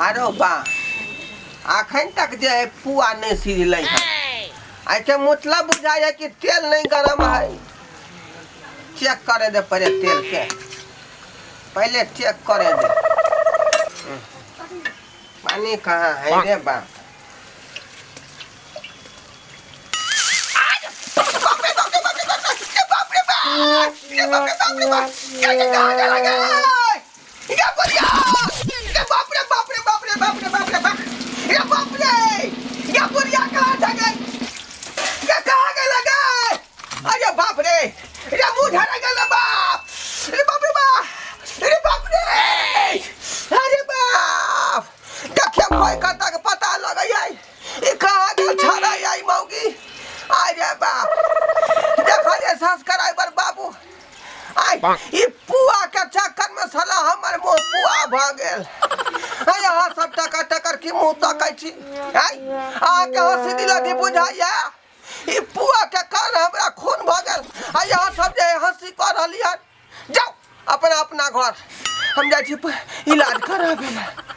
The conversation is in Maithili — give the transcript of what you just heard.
आरो बा, अखन तक जे है पुआ नहीं सिझलै है। एहिके मतलब बुझाइ है कि तेल नहीं गरम है। चेक करे दे पहले तेल के, पहले चेक करे दे। पानी कहाँ है रे बा? अरे बाप रे, रे मुंह झरा गेल बाप रे, बाप रे बाप रे, बाप रे, अरे बाप। देखिए कोई कता के पता लगैया ई कहाँ गेल छड़ा आई मौगी। अरे बाप, देखो रे सब्सक्राइबर बाबू, आइ ई पुआ के चक्कर में साला हमर मुंह पुआ भ गेल। आइ अहाँ सब टकर टकर की मुंह तकै छी? आइ अहाँके हंसी दिलदी बुझाइया? ई पुआ के कारण हमरा खून भ गेल, आ अहाँ सब जे हंसी कऽ रहलियै। जाउ अपना अपना घर, हम जाइ छी इलाज कराबै लए।